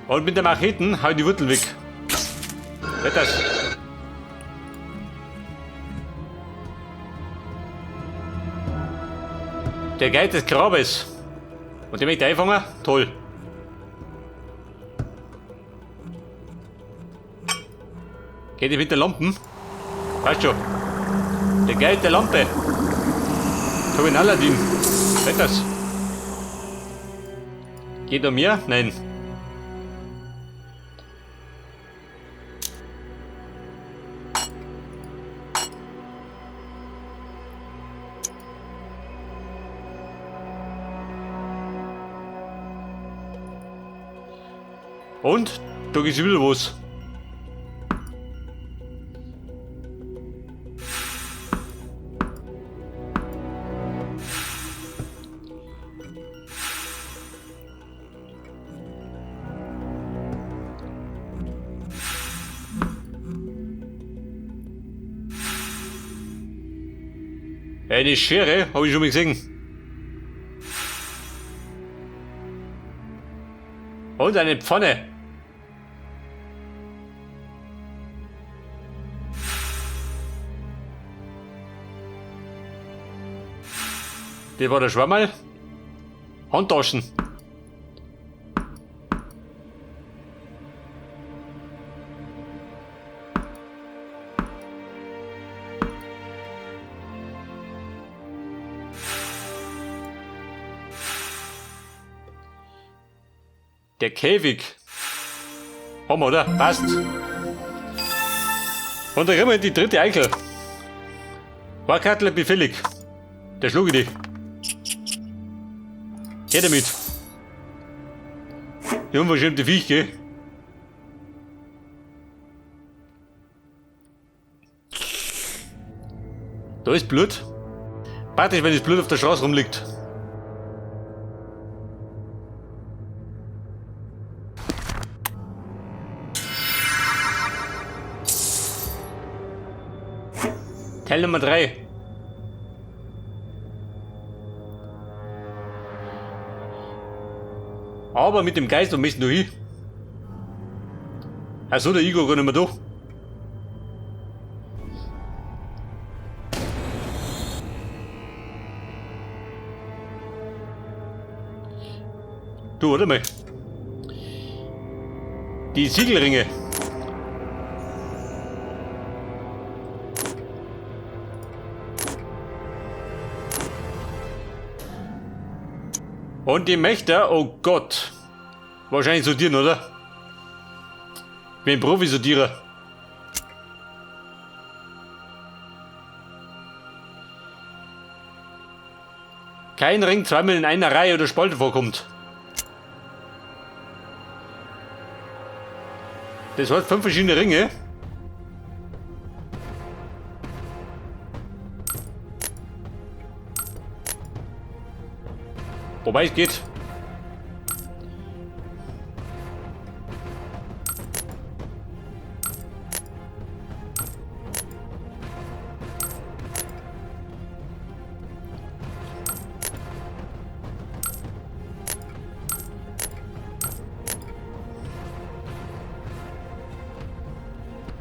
Und mit der Macheten hau ich die Wurzel weg. Geht das? Der Geist des Grabes. Und den möchte ich einfangen? Toll. Geht die mit den Lampen? Weißt schon. Der Geist der Lampe. So wie in Aladdin. Geht das? Geht um mir? Nein. Und? Da geht's wieder was. Eine Schere habe ich schon mal gesehen. Und eine Pfanne. Das war der Schwammerl. Handtaschen. Der Käfig. Haben wir, oder? Passt. Und da kriegen wir die dritte Eichel. War Kartel befällig. Der schlug ich dich. Geh damit. Die unverschämte Viech, gell? Da ist Blut. Praktisch, wenn das Blut auf der Straße rumliegt. Teil Nummer 3. Aber mit dem Geist, wo müssen du hin? Achso, der Igor gar nicht mehr da. Du, warte mal. Die Siegelringe. Und die Mächte, oh Gott. Wahrscheinlich sortieren, oder? Ich bin Profi-Sortierer. Kein Ring zweimal in einer Reihe oder Spalte vorkommt. Das hat 5 verschiedene Ringe. Wobei es geht.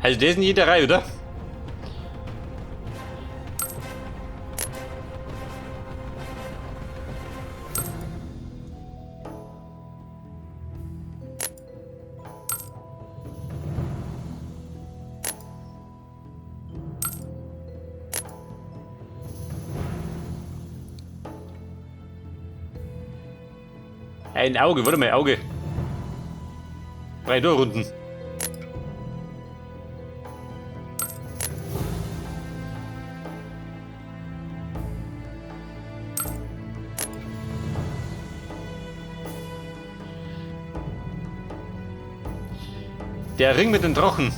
Also der ist in jeder Reihe, oder? Ein Auge, warte mal, Auge. 3 Torrunden. Der Ring mit den Drachen.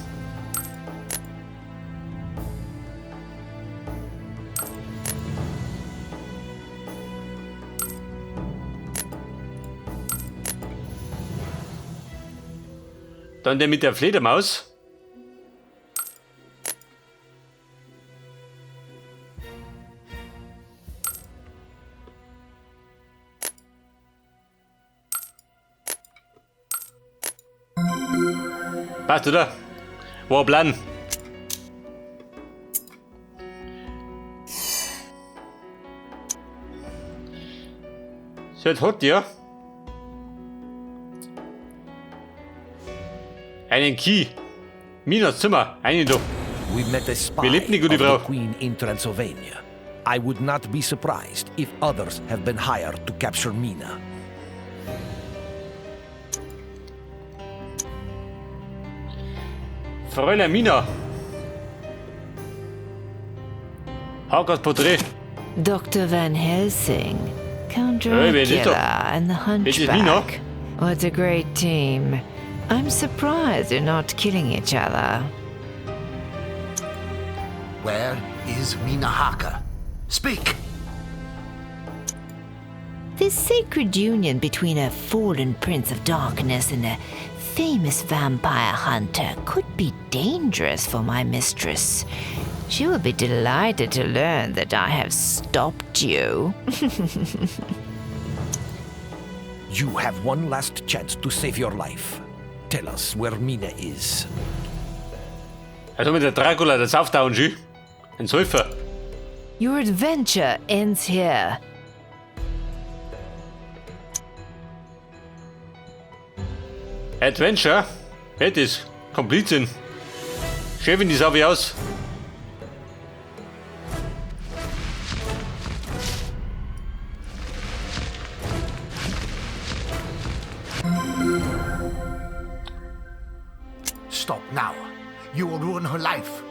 Dann der mit der Fledermaus. Passt, oder? War ein Plan. So, jetzt hat der einen Key. Minas Zimmer. Eine da. We met a spy Wie lebt denn die gute of the Frau? queen in Transylvania. I would not be surprised if others have been hired to capture Mina. Fräulein Mina. Hakers Porträt. Dr. Van Helsing, Count Hey, wer ist Dracula, da? and the Wer ist Mina? Hunchback. What a great team. I'm surprised you're not killing each other. Where is Mina Harker? Speak! This sacred union between a fallen prince of darkness and a famous vampire hunter could be dangerous for my mistress. She will be delighted to learn that I have stopped you. You have one last chance to save your life. Tell us where Mina is. Also mit der Dracula, der sauft auch schön. Ein Säufer. Your adventure ends here. Adventure? Wer das? Komplizin. Chefin, die sau wie aus. Stop now. You will ruin her life.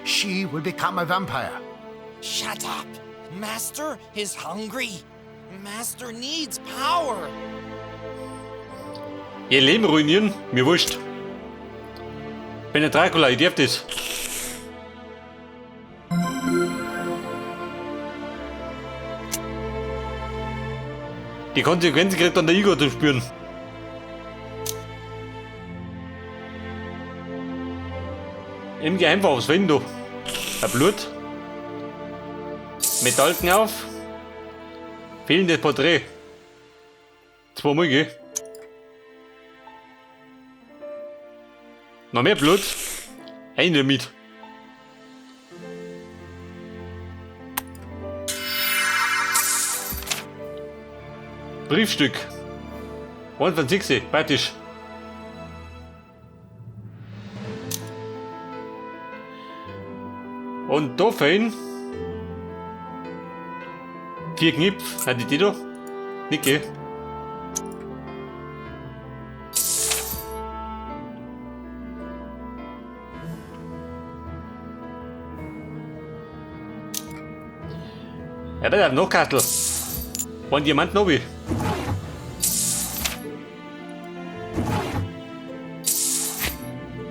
She will become a vampire. Shut up! Master is hungry. Master needs power. Ihr Leben ruinieren? Mir wurscht. Bin der Dracula, ich darf das. Die Konsequenzen kriegt dann der Igor zu spüren. Im Geheimfach, was fehlt denn da? Ein Blut. Metallken auf. Fehlendes Porträt. Zweimal, gell? Noch mehr Blut. Ein damit. Briefstück. 1 von 6, praktisch. Und da fehlen 4 Knipf. Hat die die da? Nicht, gell? Ja, da noch Kastel. One Diamant noch wie.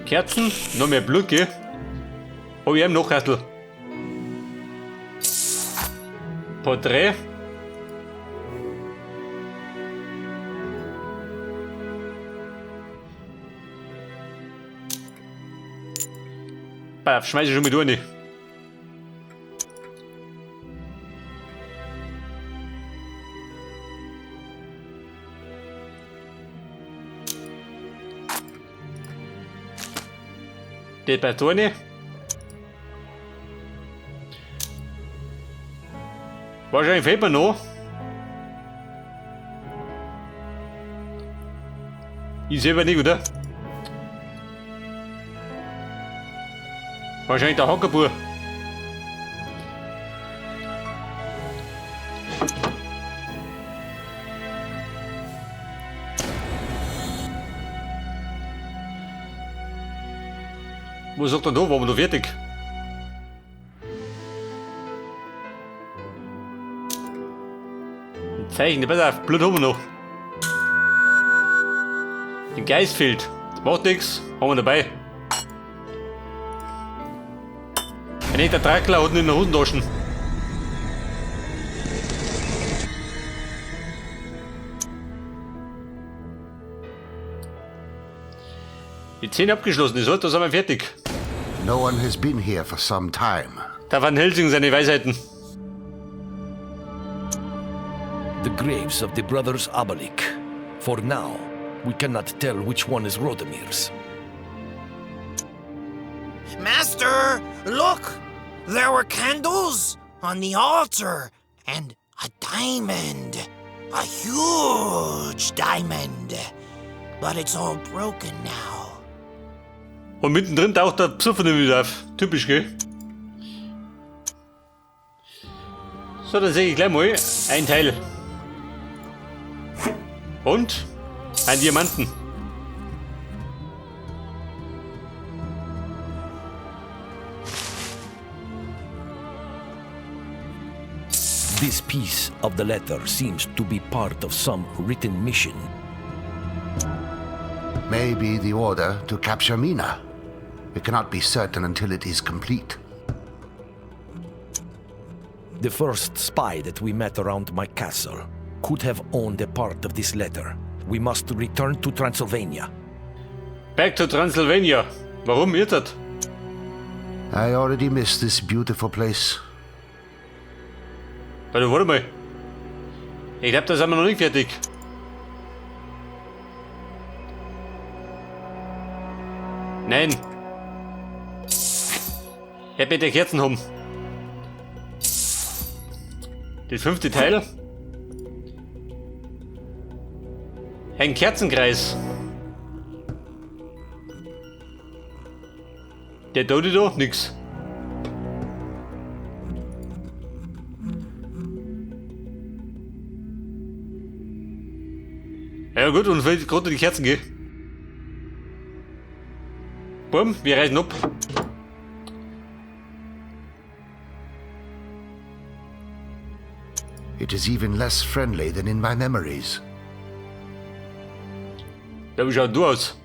Kerzen, noch mehr Blut, gell? Oh, wir haben noch Kastel. Porträt. Pass auf, schmeiß ich schon mit durch. Die Patrone. Wahrscheinlich fehlt mir noch. Ich selber nicht, oder? Wahrscheinlich der Hackerbur. Was sagt er da? Waren wir da fertig? Ein Zeichen, pass auf, Blut haben wir noch. Den Geist fehlt. Das macht nix, haben wir dabei. Ein echter Dracula hat ihn in der Hosentaschen. Die 10 abgeschlossen, ist, da sind wir fertig. No one has been here for some time. Da Van Helsing seine Weisheiten. The graves of the brothers Abalik. For now, we cannot tell which one is Rodomir's. Master, look! There were candles on the altar and a diamond. A huge diamond. But it's all broken now. Und mittendrin taucht der Besoffene wieder auf. Typisch, gell? So, dann sehe ich gleich mal ein Teil. Und ein Diamanten. This piece of the letter seems to be part of some written mission. Maybe the order to capture Mina. We cannot be certain until it is complete. The first spy that we met around my castle could have owned a part of this letter. We must return to Transylvania. Back to Transylvania. Warum ihr das? I already miss this beautiful place. Warte, warte mal. Ich glaube, da sind wir noch nicht fertig. Nein. Ich bitte Kerzen haben. Das fünfte Teil. Ein Kerzenkreis. Der tut da nix. Ja gut, und vielleicht gerade die Kerzen gehen. Bumm, wir reisen ab. It is even less friendly than in my memories. Ja, wie schaut du aus?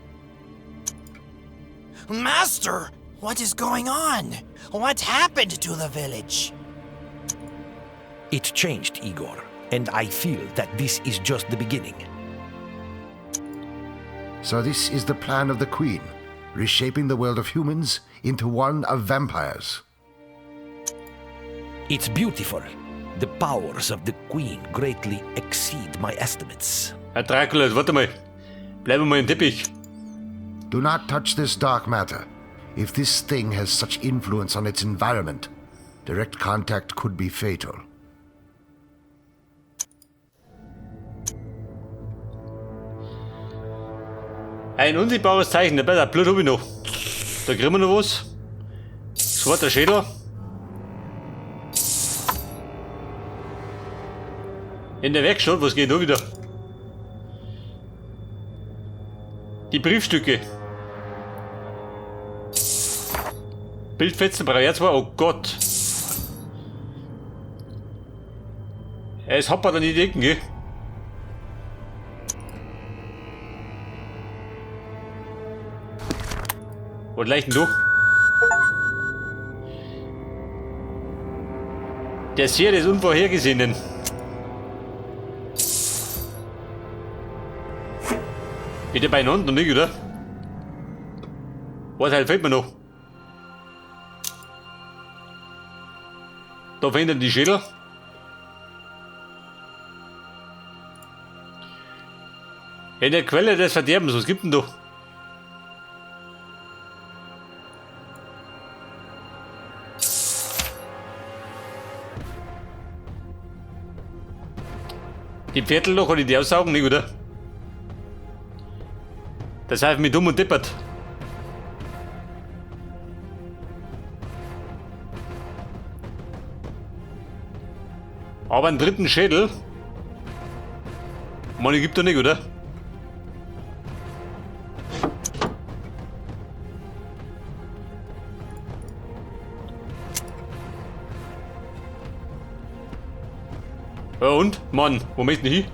Master, what is going on? What happened to the village? It changed, Igor, and I feel that this is just the beginning. So this is the plan of the Queen, reshaping the world of humans into one of vampires. It's beautiful. The powers of the Queen greatly exceed my estimates. Herr Dracula, warte mal. Bleiben wir mal im Teppich. Do not touch this dark matter. If this thing has such influence on its environment, direct contact could be fatal. Ein unsichtbares Zeichen, der besser Blut hab ich noch. Da kriegen wir noch was. Schwarzer Schädel. In der Werkstatt, was geht da wieder? Die Briefstücke. Bildfetzen, brauche ich zwei. Oh Gott. Es hoppert an die Decken, gell? Und leicht durch. Der Seher des Unvorhergesehenen. Bitte beieinander noch nicht, oder? Was halt fehlt mir noch? Da fehlen die Schädel. In der Quelle des Verderbens, was gibt denn da? Die Viertel noch oder die aussaugen, nicht, oder? Das heißt mit dumm und deppert. Aber einen dritten Schädel? Mann, gibt doch nicht, oder? Ja und? Mann, wo möchten hin?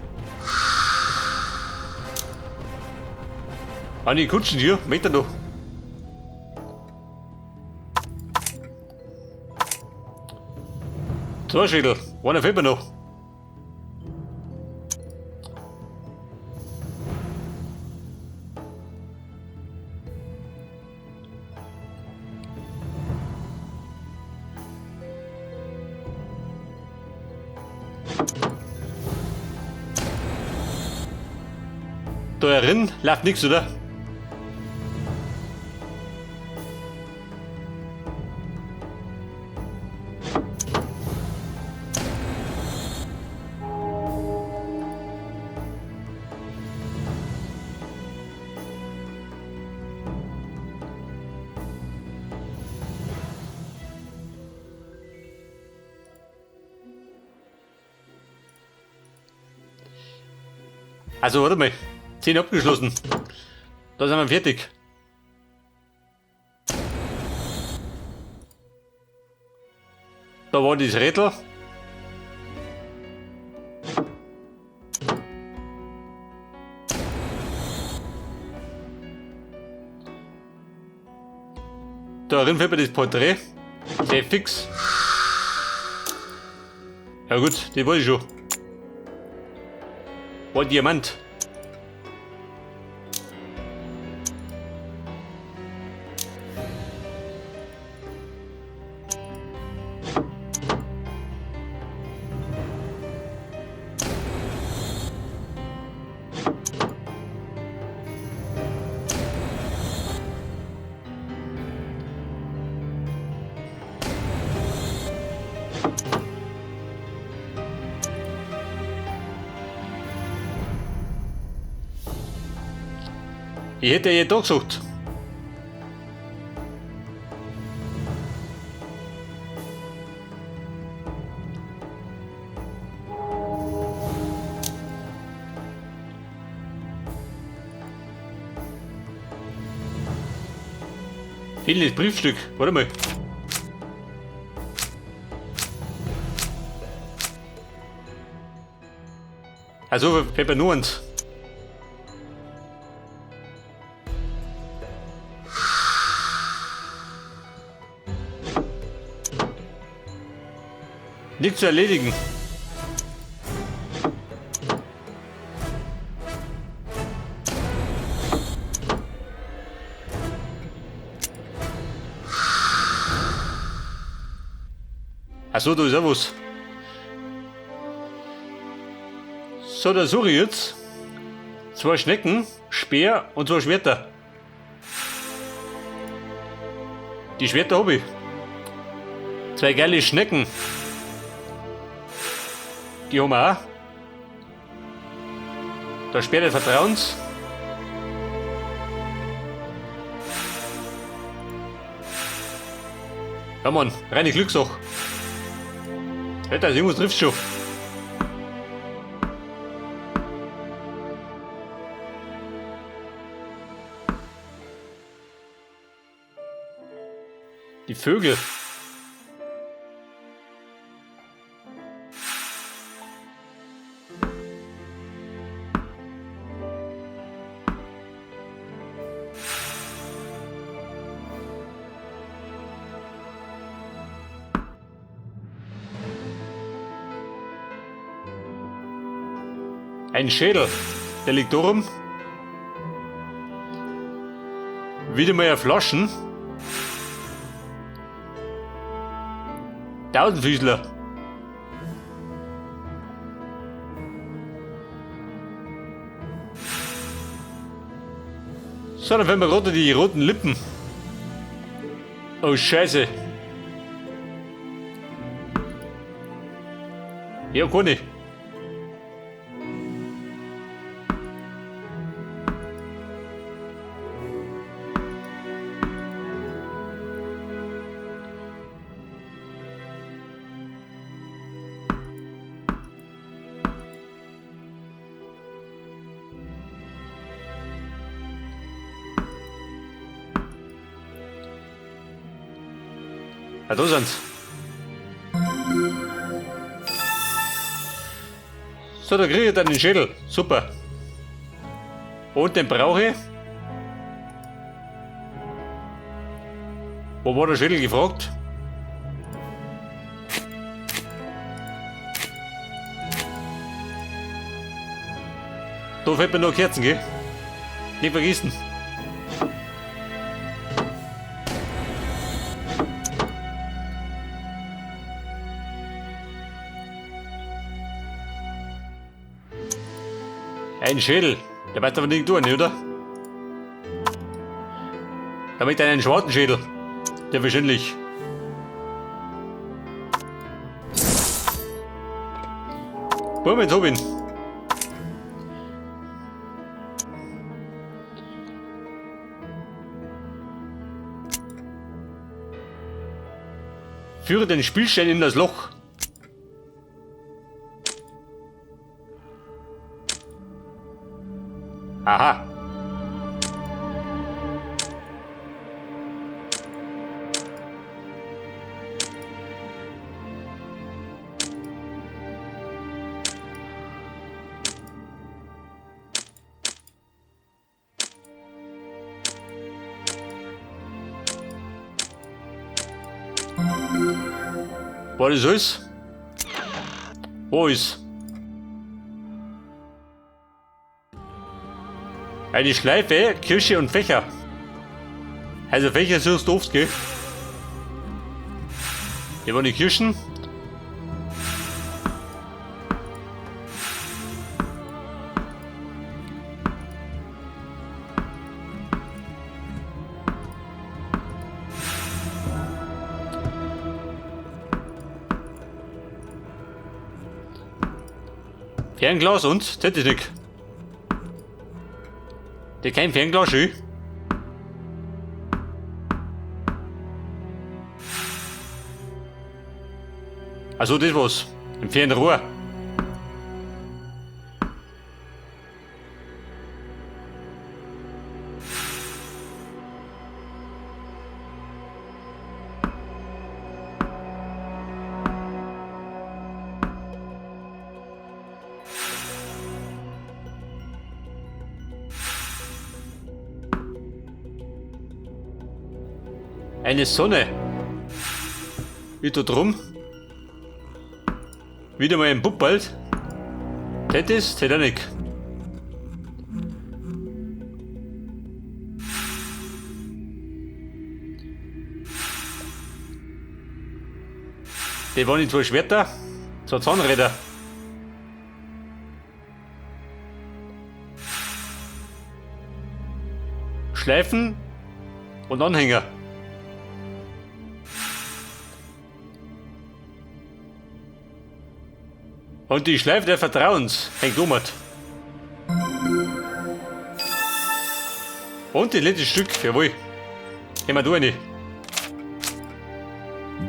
An die Kutschen hier, möchte er doch. Zwei Schädel, einer fehlt mir noch. Da herin läuft nichts, oder? Also, warte mal. 10 abgeschlossen. Da sind wir fertig. Da war das Rädel. Da drin fehlt mir das Porträt. Sehr fix. Ja gut, die wollte ich schon. War Diamant. Ich hätte ja da gesucht. Fehlendes Briefstück. Warte mal. Also, fehlt mir nur eins. Nichts zu erledigen. Achso, da ist auch was. So, da suche ich jetzt 2 Schnecken, Speer und 2 Schwerter. Die Schwerter hab ich. 2 geile Schnecken. Die haben wir auch. Der Speer des Vertrauens. Ja Mann, reine Glückssache. Alter, irgendwas trifft schon. Die Vögel. Ein Schädel, der liegt da rum. Wieder mal Flaschen. Tausendfüßler. So, dann finden wir gerade die roten Lippen. Oh, Scheiße. Ja, kann ich. Ah, da sind's. So, da krieg ich dann den Schädel. Super. Und den brauche ich. Wo war der Schädel gefragt? Da fehlt mir noch Kerzen, gell? Nicht vergessen. Ein Schädel. Der weiß aber nicht tun, oder? Damit einen schwarzen Schädel. Der wahrscheinlich. Boah, jetzt hab ich ihn. Führe den Spielstein in das Loch. Aha. War das alles? Wo ist? Eine Schleife, Kirsche und Fächer. Also Fächer suchst du oft, gell? Hier waren die Kirschen. Fernglas und Titanic. Der kein Fernglas, schön. Also das war's. Im Fernrohr. Eine Sonne. Wieder drum. Wieder mal ein Bub bald. Das ist Titanic. Die waren nicht zwei Schwerter, zwei Zahnräder. Schleifen und Anhänger. Und die Schleife der Vertrauens hängt um. Und die letzte Stück, jawohl. Gehen wir da rein.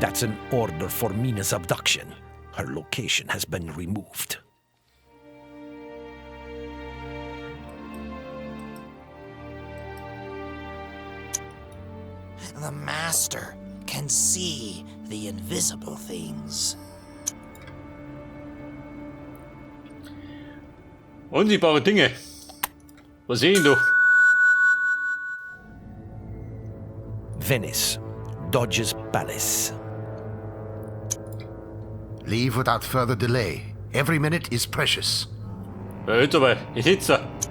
That's an order for Mina's abduction. Her location has been removed. The master can see the invisible things. Unsichtbare Dinge. Was sehe ich denn da? Venice, Doge's Palace. Leave without further delay. Every minute is precious. Ja, hört aber, ich sitze da.